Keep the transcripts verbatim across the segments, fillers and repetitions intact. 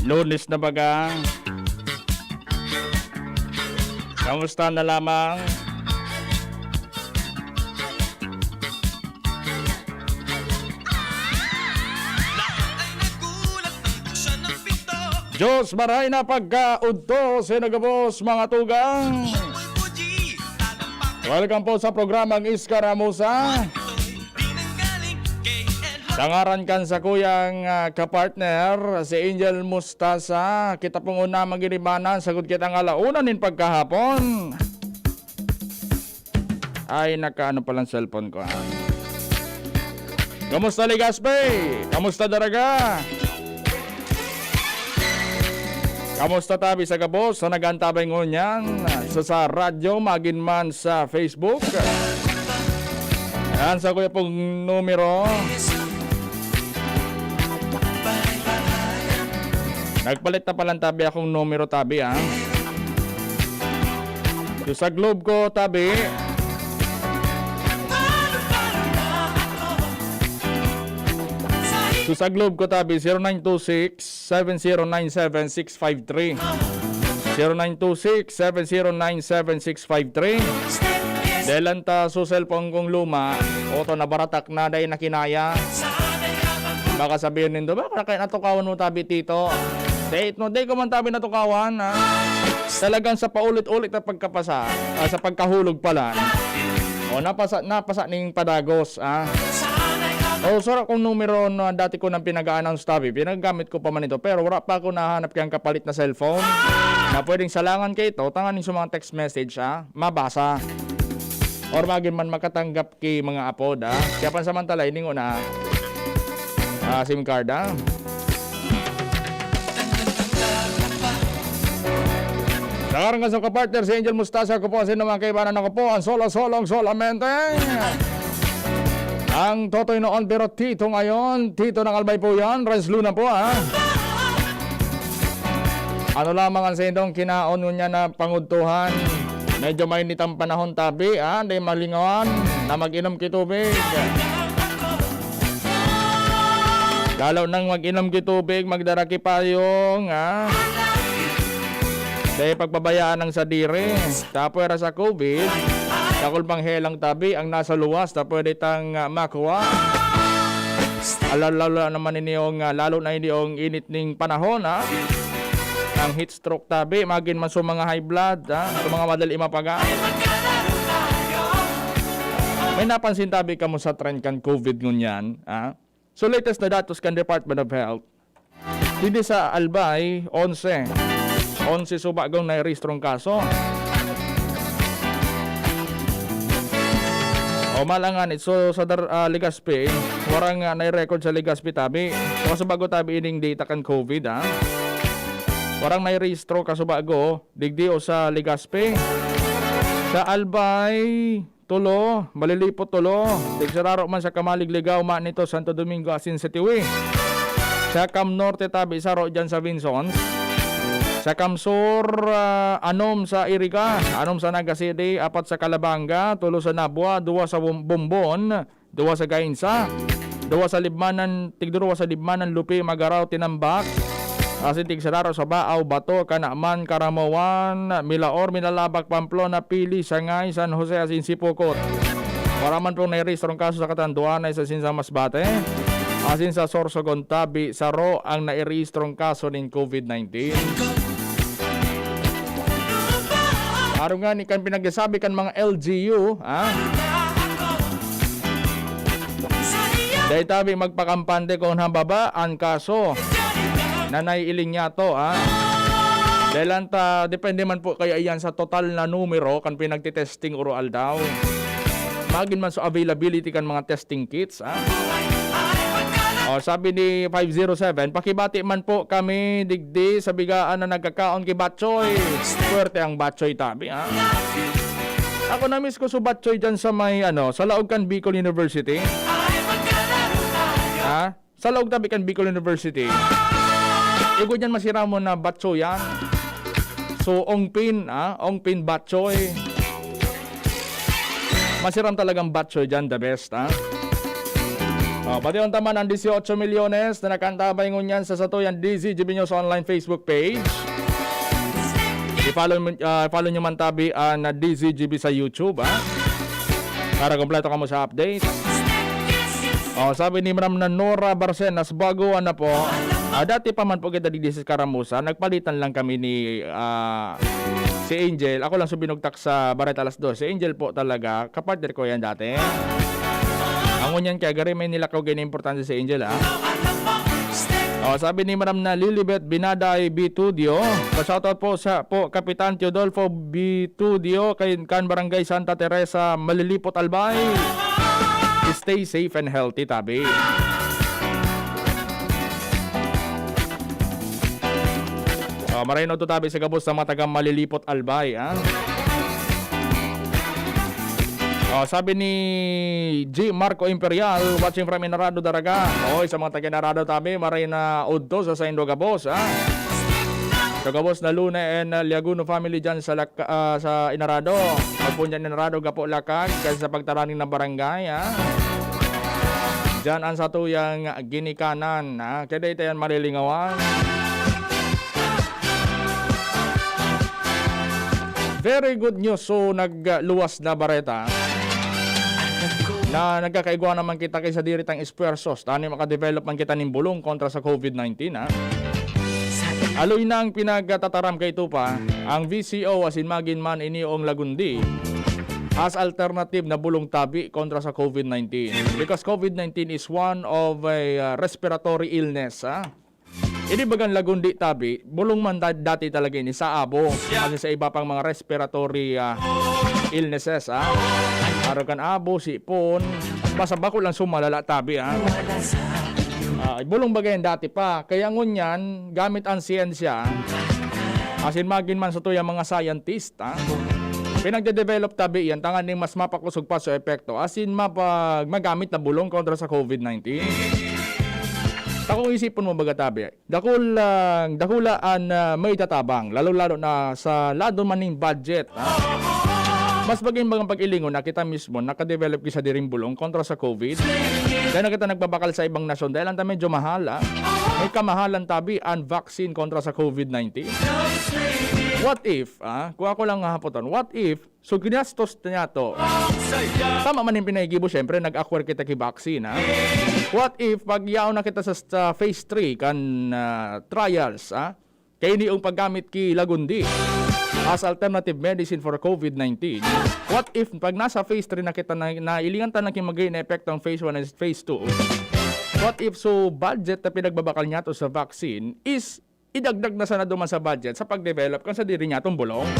Lunes na baga. Kamusta na lamang? Diyos, maray na pagkaudto sa inyo gabos, mga tugang. Welcome po sa programang Iskaramusa. Sa ngaran kan sakuyang, ah, kapartner, si Angel Mustasa, kita pong una maginibanan, sagkod kitang ala una nin pagkahapon. Ay, nakaano palang cellphone ko, ah. Kamusta, Legazpi? Kamusta, Daraga? Kamusta tabi sa gabos sa nag-aantabay ngunyan? Sa, sa radyo, magin man sa Facebook. Yan, sa kuya pong numero. Nagpalit na palang tabi akong numero, tabi, ah. So, sa Globe ko, tabi. So, sa Globe ko, tabi, zero nine two six, seven zero nine seven six five three. Zero nine two six, seven zero nine seven six five three. Dahil lang ta sa cellphone kong luma, oto, nabaratak na, dahil nakinaya. Baka sabihin nindo, "Bakit kaya natukawan mo, tabi, Tito?" Dahil, no, dahil ko man, tabi, natukawan, ha? Talagang sa paulit-ulit na pagkapasa, ah, sa pagkahulog pala. O, napasa, napasa ning padagos, ah. O, sura kong numero na dati ko nang pinag-a-announce, tabi, pinagamit ko pa man ito, pero wala pa ako nahanap kayang kapalit na cellphone na pwedeng salangan kaito, tanganing sa mga text message, ah, mabasa. Or magin man makatanggap ki mga apod, ah. Kaya pansamantala, iningo na, ah, SIM card, ah. Sa ngaran kan sa kapartner, si Angel Mustasa, ako po, sino man kaibanan, ako po, ang solo-solong solamente. Ang Totoy noon, pero Tito ngayon, Tito ng Albay po yan, Renz Luna po, ah. Ano lamang ang sa indong kinaon ngunyan na pangudtuhan? Medyo mainit ang panahon, tabi, ah, di malingawan na mag-inom ki tubig. Lalo nang mag-inom ki tubig, magdara ki payong, ah. Dahil pagbabayaan ang sadiri. Tapwera sa COVID, dakul pang helang tabi ang nasa luwas na pwede tang, ah, makuha. Lalo, lalo na naman ini yung, ah, lalo na ini yung init ning panahon, ah. Ang heat stroke tabi, magin man sa mga high blood, ah, sa mga madali mapaga. May napansin tabi kamo sa trend kan COVID ngunyan, ah? So, latest na datos kan Department of Health, digdi sa Albay, onse. Onse suba gong nairehistrong kaso. O, malangan, so, sa Dar-, ah, Legazpi, warang, ah, nai-record sa Legazpi tabi. So, kasubago tabi ining data kan COVID, ah. Warang nairehistro kasubago, digdi o sa Legazpi. Sa Albay, tolo, Malilipot, tolo. Tigsararo man sa Camalig, Ligao, Manito, Santo Domingo, asin sa Tiwi. Sa Cam Norte tabi, saro dyan sa Vinzons. Sa Cam Sur, ah, anom sa Iriga, anom sa Naga City, apat sa Calabanga, tolo sa Nabua, duwa sa Bom-, Bombon, duwa sa Gainsa, duwa sa Libmanan, tigduruwa sa Libmanan, Lupi, Magarao, Tinambac, asin tigsararo sa Baao, Bato, Canaman, Caramoan, Milaor, Minalabac, Pamplona, Pili, Sangay, San Jose, asin Sipocot. Wala man pong nairehistrong kaso sa Catanduanes asin sa Masbate. Asin sa Sorsogon tabi, saro ang nairehistrong kaso nin COVID nineteen. Arog nga ni kan pinagsasabi kan mga L G U, ha? Dai tabi magpakampante kun hambaba an kaso na naiiling niyato, ha? Dahil lang ta, depende man po kaya iyan sa total na numero kan pinagtitesting oro-aldaw. Magin man sa availability kan mga testing kits, ha? O, sabi ni five zero seven, "Pakibati man po kami digdi sa bigaan na nagkakaon ki Batchoy." Swerte ang Batchoy tabi, ha? Ako, na-miss ko su Batchoy dyan sa may, ano, sa laog kan Bicol University. Ha? Sa laog tabi kan Bicol University. Igwa dyan masiramon na Batchoyan. So, Ongpin, ha? Ongpin Batchoy. Masiram talagang Batchoy dyan, the best, ha? Oh, pati yung taman ang dieciocho milyones na nakaantabay ngunyan sa satuyang D Z G B News Online Facebook page. I-follow, mo- ah, follow nyo man tabi ang D Z G B sa YouTube, ha? Para kompleto kamo sa update. Oh, sabi ni Ma'am na Nora Barcenas, bago na po. Ah, dati pa man po kita digdi sa Karamusa, nagpalitan lang kami ni ah, si Angel. Ako lang so binugtak sa Bareta Alas Dos. Si Angel po talaga, kapartner ko yan dati. Ang ngunyan kaya gari may nilakaw gani importante si Angel, ah. Oh, sabi ni Madam na Lilibet Binaday Bitudio, pa-shoutout po sa po Kapitan Teodolfo Bitudio kay kan Barangay Santa Teresa, Malilipot, Albay. Stay safe and healthy, tabi. Oh, maray na to tabi sa gabos sa mga taga Malilipot, Albay, ha? Oh, sabi ni G Marco Imperial, watching from Inarado, Daraga. Oy, sa mga taga Inarado tabi, maray na udto sa saindo gabos, ha? Sa gabos na Luna and uh, Liaguno family dyan sa, Lak- ah, sa Inarado. Magpon dyan Inarado, gapo lakag, kasi sa pagtaraning ng barangay, ha? Diyan ang satuyang ginikanan, ha? Kaya dahil tayo malilingawan. Very good news. So, nagluwas na bareta na nagkakaigwa naman kita kay sa diritang esfuerzos. Tani makadevelop man kita nin bulong kontra sa COVID nineteen, ha? Aloy na ang pinagtataram kay Tupa, ang V C O asin magin man ini ong Lagundi as alternative na bulong tabi kontra sa COVID nineteen. Because COVID nineteen is one of a uh, respiratory illness, ha? Ini bagang Lagundi tabi, bulong man da- dati talaga ini sa abo. Kasi sa iba pang mga respiratory ah, illnesses, ah. Araw kan abo, sipon, basta bako lang sumalala tabi, ah. Ah, bulong bagay yan dati pa. Kaya ngunyan, gamit ang siyensya, asin magin man sa tuyang mga scientist, ah. Pinagde-develop tabi yan, tanganing mas mapakosog pa sa epekto, asin mapag magamit na bulong kontra sa COVID nineteen. Takong isipon mo baga tabi, dakul, ah, dakula an ah, maitatabang, lalo-lalo na sa lado man ning budget, ha? Mas bagay mga pag-ilingon na kita mismo nakadevelop ki sa diring bulong kontra sa COVID. Dahil na kita nagbabakal sa ibang nasyon dahil ang medyo mahal, ha? May kamahalan tabi ang vaccine kontra sa COVID nineteen. What if, ah, kung ako lang hahapoton, what if So, ginastos niya to. Tama man yung pinaigibo, syempre, nag-acquire kita ki vaccine, ha? What if, pag yaon na kita sa, sa phase three kan ah, trials, ha? Kaya ini yung paggamit ki Lagundi as alternative medicine for COVID nineteen. What if, pag nasa phase three na kita, na, nailingan ta na ki magiging epekto ang phase one and phase two? What if, so, budget na pinagbabakal niya to sa vaccine is idagdag na sana duman sa budget sa pag-develop kan sadiri niyatong bulong.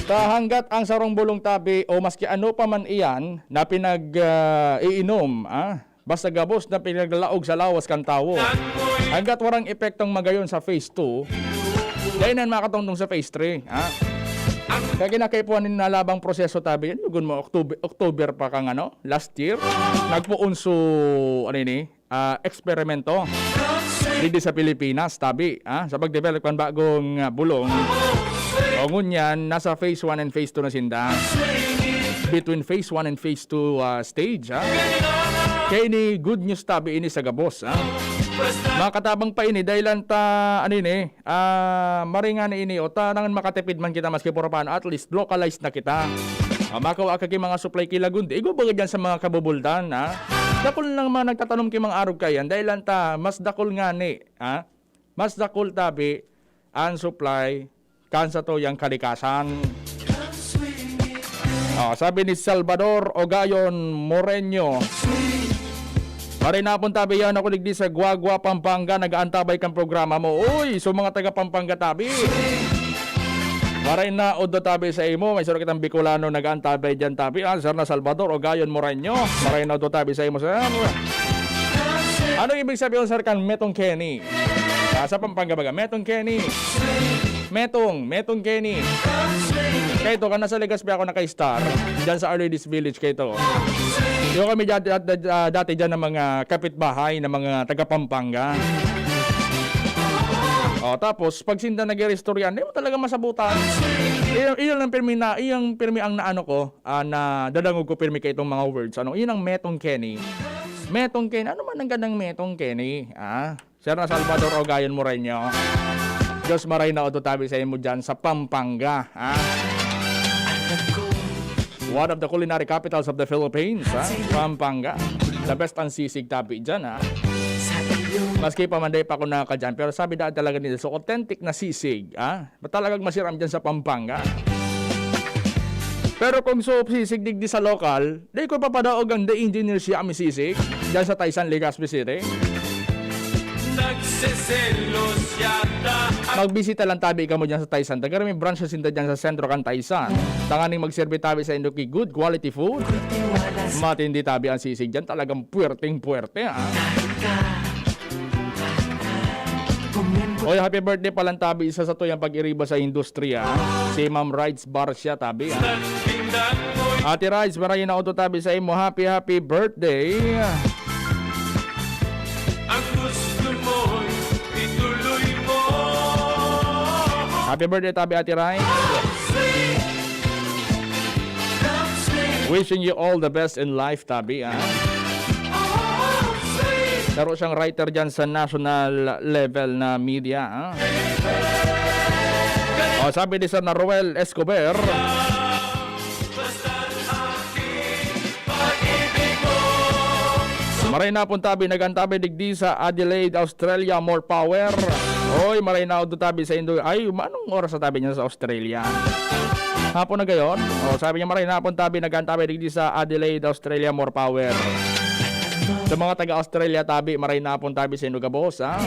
Ta hanggat ang sarong bulong tabi o maski ano pa man iyan na pinag-iinom, ah, basta gabos na pinaglalaog sa lawas kan tawo. Hanggat warang epektong magayon sa phase two, dahil na makatungtong sa phase three, ah. Kaya kinakaipuhan nin nalabang proseso tabi yan. Yugon mo, October, October pa kang ano, last year. Nagpuon so, ano ini, ah, eksperimento digdi sa Pilipinas, tabi, ah, sa pagdevelop kan bagong ah, bulong. O ngunyan, nasa phase one and phase two na sinda. Between phase one and phase two ah, stage, ah. Kaya ini good news tabi ini sa gabos, ah. Makatabang pa ini, dahil lang ta, ano ini, ah, maringan ini, o tanang makatipid man kita maski puro paano, at least localized na kita. Ah, makawa ka ki mga supply ki Lagundi. Igo baga dyan sa mga kabubuldan, ha? Dakul lang mga nagtatanom ki mga arog kayan. Dahil lang ta, mas dakul ngani, ha? Mas dakul tabi ang supply kan sa to yang kalikasan. Oh, sabi ni Salvador Ogayon Moreño, Maray na pon tabi yan ako digdi sa Guagua, Pampanga, nag-aantabay kang programa mo. Uy, so mga taga Pampanga tabi. Maray na udto tabi sa imo, may saro kitang Bicolano nag-aantabay diyan tabi. Ah, Sir na Salvador Ogayon Moreño. Maray na udto tabi sa imo, sir. Ano ibig sabihin, sir, kan Metong Kenny? Ah, sa Pampanga baga, Metong Kenny. Metong, Metong Kenny. Kaya ito, kan nasa Legazpi ako naka-star, dyan sa Our Lady's Village kaya ito. Yung kami dati, dati, dati dyan ng mga kapitbahay na mga taga Pampanga. O, tapos, pag sinda nag-iristorya, hindi mo talaga masabutan. Iyon, iyon ang pirmi na, iyang pirmi ang naano ko, ah, na dadangog ko pirmi kay itong mga words. Ano, iyon ang Metong Kenny. Metong Kenny, ano man ang gandang Metong Kenny? Ah, Sir na Salvador Ogayon Moreno. Diyos maray na oto tabi sa imo dyan sa Pampanga. Ah? One of the culinary capitals of the Philippines, ha? Pampanga. The best ang sisig tabi dyan, ha? Maski pa man, dai pa ako nakakadyan, pero sabi daan talaga nila, so authentic na sisig, ha? Talagang masiram dyan sa Pampanga. Pero kung so sisig digdi sa lokal, di ko papadaog ang the engineer siya, mi sisig, dyan sa Taysan, Legazpi City. Nagseselos yata. Magbisita lang tabi kamo dyan sa Taysan. Taga may branch na sinda dyan sa sentro kan Taysan. Tanganing magserbi tabi sa indo ki good quality food. Matindi tabi ang sisig dyan. Talagang puwerteng-puwerte, ah. Oy, happy birthday palan tabi, isa sa tuyang pag-iriba sa industriya. Si Ma'am Rides Barcia tabi, ah. Ate Rides, maray na oto tabi sa imo. Happy, happy birthday. Ang gusto mo, ituloy mo. Happy birthday, tabi, Ate Rai. Wishing you all the best in life, tabi, ah. Laro siyang writer dyan sa national level na media, ah. O, sabi ni Sir na Roel Escobar, maray na pun tabi, nagantabi digdi sa Adelaide, Australia, more power. Oy, maray na oto tabi sa indo. Ay, anong oras na tabi niya sa Australia? Hapon na gayon? O, sabi niya, maray na pun tabi, nagantabi digdi sa Adelaide, Australia, more power. Sa mga taga-Australia tabi, maray na pun tabi sa indo gabos, ha?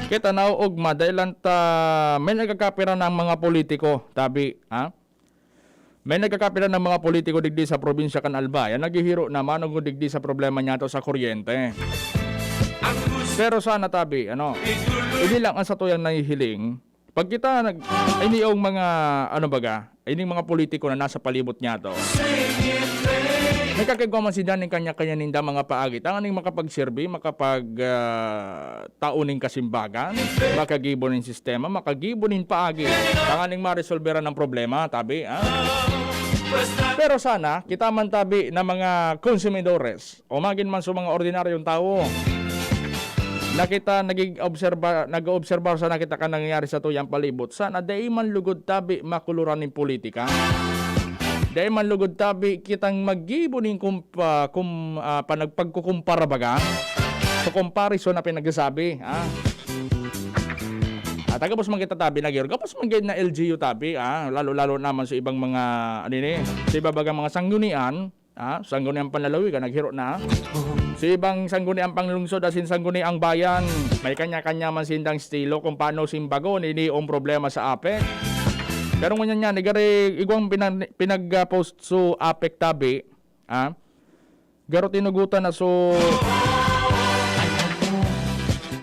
Kita na ugma, dahil lang ta, may nagkakapira ng mga politiko, tabi, ha? May nagkakapira ng mga politiko digdi sa probinsya kan Albay, ang naghihiro na manungod digdi sa problema niyato sa kuryente. Pero sana tabi, ano, hindi lang ang satuyang nahihiling. Pag kita nag-, ay, ini yung mga, ano baga, ining mga politiko na nasa palibot niyato. Nagkakigwa man sinda nin kanya-kanya ninda mga paagi. Tanganing makapagserbi, makapag, ah, tao nin kasimbagan, makagibo nin sistema, makagibo nin paagi. Tanganing maresolberan ang problema, tabi, ah. Pero sana, kita man tabi na mga konsumidores, o magin man sa mga ordinaryong tawo, na kita nag-obserba-, nag-oobserbar sana kita kan nangyayari sa tuyang palibot, sana dai man lugod tabi makuluran nin politika. Dai man lugod tabi kitang maggibo nin kumpa-, kum-, ah, panag-, pagkukumpara baga. So, comparison na pinagsasabi, ah. At gabos man kita tabi na giro, gabos man gid na L G U tabi, ah. Lalo-lalo naman sa ibang mga, ano ini, sa iba bagang mga sanggunian, ah, sangguniang panlalawigan, naghiro na. Sa ibang sangguniang panglungsod, asin sangguniang bayan, may kanya-kanya man sindang estilo kung paano simbagon ini ang problema sa APEC. Pero ngunyan yan, igari, igwang pinag-, pinag-post sa APEC tabi, ah, garo tinugutan na so,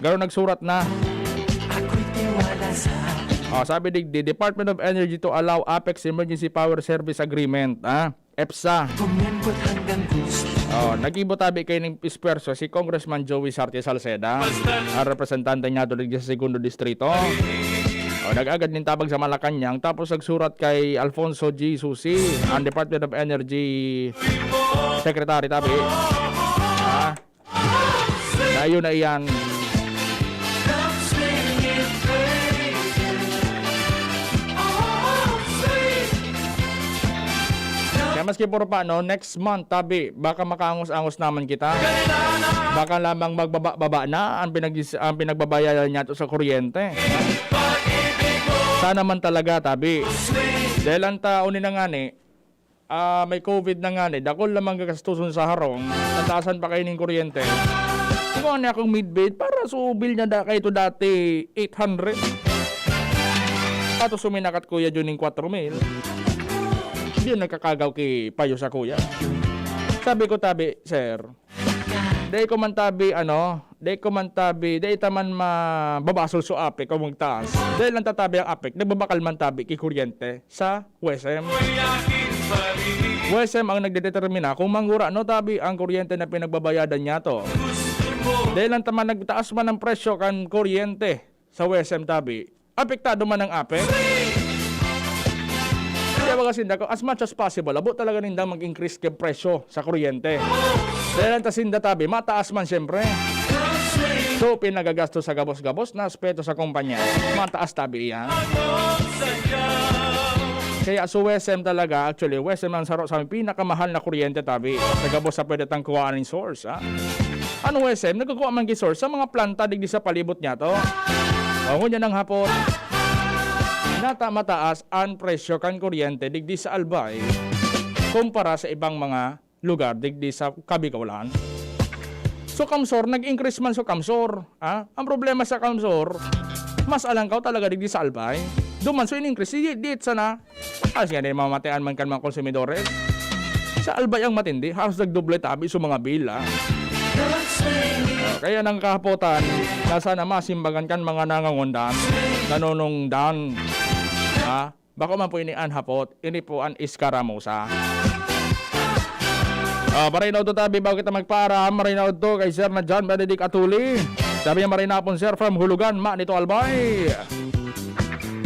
garo nagsurat na. Oh, sabi digdi, Department of Energy to allow APEC Emergency Power Service Agreement, ah, EPSA. Kumembot hanggang gusto. Oh, nag-ibo tabi kay ning esfuerzo si Congressman Joey Sarte Salceda, ang representante niya digdi sa Segundo Distrito. Oh, nag-agad nin tabang sa Malacañang, tapos nagsurat kay Alfonso G. Susi, ang Department of Energy Secretary tabi. Ah, na yun na iyan. Kaya maski puro pa, no, next month, tabi, baka makaangos-angos naman kita. Baka lamang magbaba-baba na ang pinag-, ang pinagbabayaran niya to sa kuryente. Sana man talaga, tabi. Dahil ang taon ni na ngani, ah, may COVID na ngani, dakul lamang gagastuson sa harong, nataasan pa kayo ning kuryente. Kung ano akong midbed, para sa bill niya da, kayo to dati, eight hundred. Ato suminakat, Kuya Jun, ning kwatro mil. Di yun nagkakagaw ki payo sa kuya. Sabi ko, tabi, sir, dai ko man tabi, ano, dai ko man tabi, dai ta man mababasol so APEC kung magtaas. Dahil lang tatabi ang APEC, nagbabakal man tabi ki kuryente sa W E S M. Wesem ang nagdedetermina kung mangura no tabi ang kuryente na pinagbabayadan niya to. Dahil lang taman nagtaas man ang presyo kan kuryente sa Wesem tabi, apektado man ang apek. Kaya baga sinda ko, as much as possible, abo talaga nindang mag-increase kay presyo sa kuryente. Dahil ang tasinda tabi, mataas man siyempre. So, pinagagastos sa gabos-gabos na aspeto sa kumpanya, mataas tabi iyan. Kaya sa Wesem talaga, actually, Wesem ang saro sa amin, pinakamahal na kuryente tabi. Sa gabos sa pwede tang kuhaan ng source, ha? Ano Wesem? Nagkukuha man ki source sa mga planta digdi sa palibot niya to. O, ngunyan ang hapon. Nata mataas ang presyo kan kuryente digdi sa Albay kumpara sa ibang mga lugar digdi sa Kabikawalan. So, Kamsor, nag-increase man sa Kamsor. Ha? Ang problema sa Kamsor, mas alangkaw talaga digdi sa Albay. Duman, so, in-increase, di, di sana. As nga, di mamatian man kan mga konsumidores. Sa Albay ang matindi, halos nagdoble tabi sa mga bill, ah. Kaya nang kahapotan, na sana masimbagan kan mga nangangondan, nanonongdan. Ha? Bako man po ini an hapot, ini po an iskaramusa. Ah, marinaw to tabi, bago kita magpaaram, marinaw to kay Sir na John Benedict Atuli. Sabi niya, "Marinaw po, sir, from Hulugan, Ma nito Albay."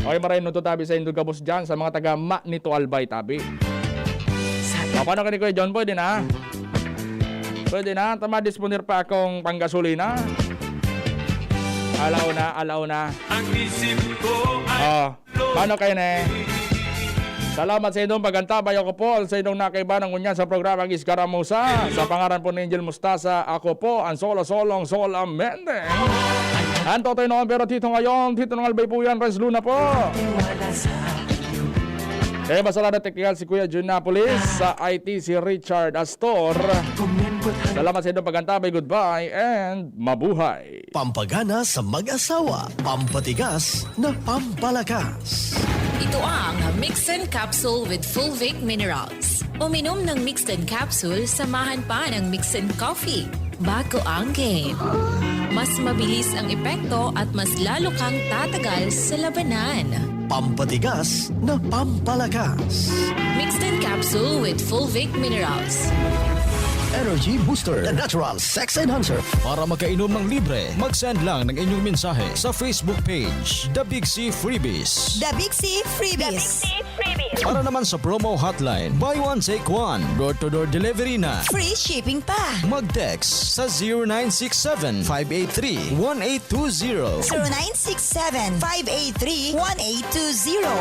Okay, marinaw to tabi sa Indo Gabos dyan, sa mga taga Ma nito Albay tabi. Ah, paano ka ni Kuya John? Pwede na? Pwede na? Tama, disponer pa akong panggasolina. Alaw na, alaw na. Ang isip ko ay Oh, paano kayo na eh? Salamat sa inyong pagantabay. Ako po sa inyong nakaiba ng ngunyan sa programang Iskaramusa. Sa pangaran po ni Angel Mustasa, ako po ang solo-solong solamente. Ang Totoy noon pero Tito ngayon, Tito ng Albay po yan, Renz Luna po. Eh, masala na teknikal si Kuya Jun Napolis, sa I T si Richard Astor. Salamat sa inyong pagantabay. Goodbye and mabuhay. Pampagana sa mag-asawa, pampatigas na pampalakas. Ito ang Mixin Capsule with Fulvic Minerals. Uminom ng Mixin Capsule, samahan pa ng Mixin Coffee. Bago ang game. Mas mabilis ang epekto at mas lalo kang tatagal sa labanan. Pampatigas na pampalakas. Mixin Capsule with Fulvic Minerals. Energy Booster, the natural sex enhancer. Para makainom ng libre, mag-send lang ng inyong mensahe sa Facebook page, The Big C Freebies. The Big C Freebies. Para naman sa promo hotline, buy one, take one, door-to-door delivery na. Free shipping pa. Mag-text sa zero nine six seven, five eight three, one eight two zero. zero nine six seven, five eight three, one eight two zero.